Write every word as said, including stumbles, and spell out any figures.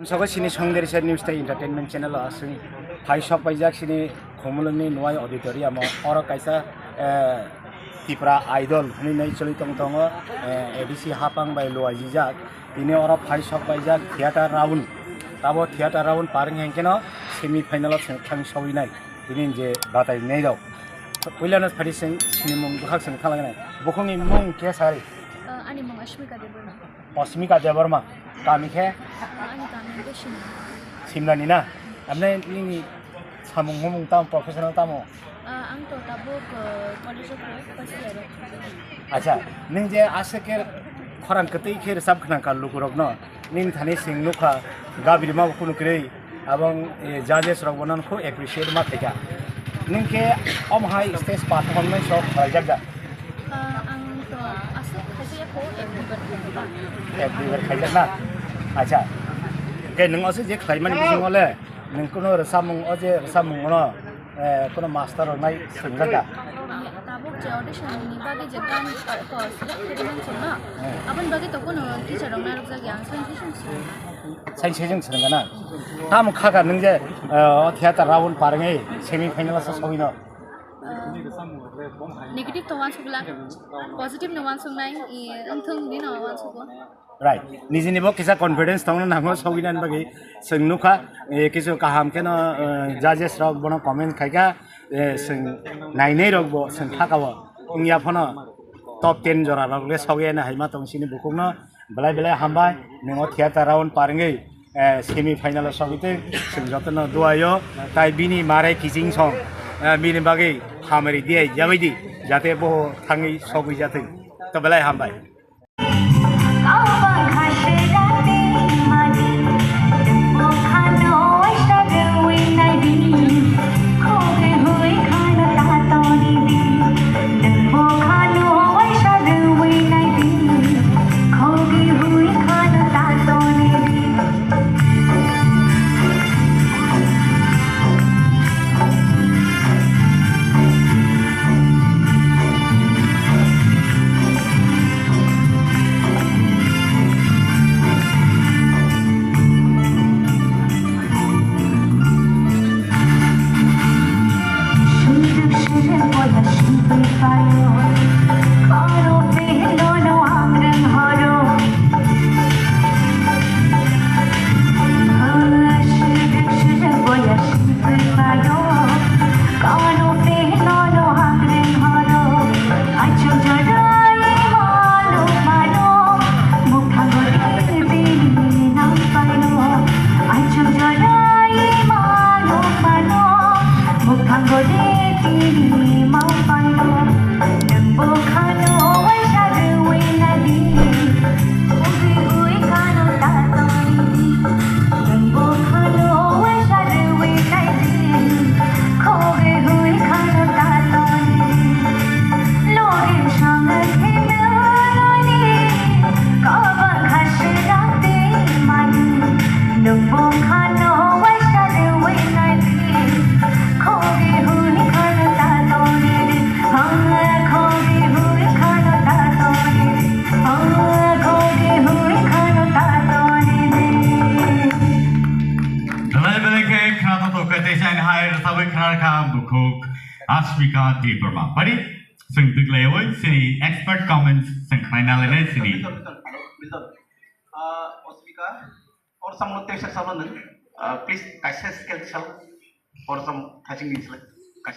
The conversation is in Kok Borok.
Sabo sini Songderisa News tei Entertainment channel o aswk phai sok paijak sini Khumulwngni Nuai Auditorium o. Oro kaisa, eh, Tipra Idol hwnwi nai choli tong tongo, eh, A D C hapang bai luaijijak. Tini oro phai sok paijak theater round. Tabo theater round par wngkha hwnkhe no semi final o thang sawinai. Tini je batai nai rok. Puilano phari sing sini mung bwkhak sing khalai nai. Bukhungni mung khe sai? Ah, ani mung Ashmika Debbarma. Ashmika Debbarma. Kami khe? Ah, ani kami khe Simla. Simla ni na? Amne nini samung humung tamo, professional tamo? Ah, ang to tabuk, ah, college o first year o. Acha, nwng je aswk khe khorang kwtwi khe rwchap khna kha lukurokno, nini thani chwng nukha, gabirima bo kunu kwrwi, abong, eh, judges rok bo nono khub appreciate ma khaikha. Nwng khe omo hai stage performance rok khlaijak da? Ah, ang to aswk khaijak ya kho, ek duibar khaijak. Ek duibar khaijak na? Acha. Khe nwng aswk je khlaimani bisingo le, nwng kunu rwchapmung, o je rwchapmung no, eh, kunu master rok nai swngjakha? Tabuk je audition ni bagwi je gan, eh, to select khaimani chwngno. Hmm. Aboni bagwi to kunu teacher rok narwkjakya, ang science section swrwngkha. Science section swrwngkha na? Tamo khakha nwng je, eh, o theater round parwngwi semi final o sa sogwino? Ah, negative to uansukla, positive no uansuknai, i, wngthung hwnwi no uansugo. Right. Nijini bo kisa confidence tongna nango sogwinani bagwi. Chwng nukha, eh, kisu kaham kheno, eh, judges rok bono comment khaikha, eh, chwng nainai rok bo chwng thaka o wngya phano top ten jora rok le sogwi ani hai ma tong sini bukhukno. Belai belai hambai, nwng o theater round parwngwi, eh, semi final o sogwi twi chwng jotono duaio, tai bini marai kiching song, eh, bini bagwi hamari diya jagwi di, jate bo thangwi sogwi jatwi. To belai hambai. Belai belai khe khna tongthok khe, tei saini hai rwchapwi khna kha bukhuk Ashmika Debbarma. Bari, chwng twklaiwi chini expert comments chwng khnaina lainai chini. Ah, Ashmika, or some text sa, ah, please, kaisa scale sa, or some touching ni slide.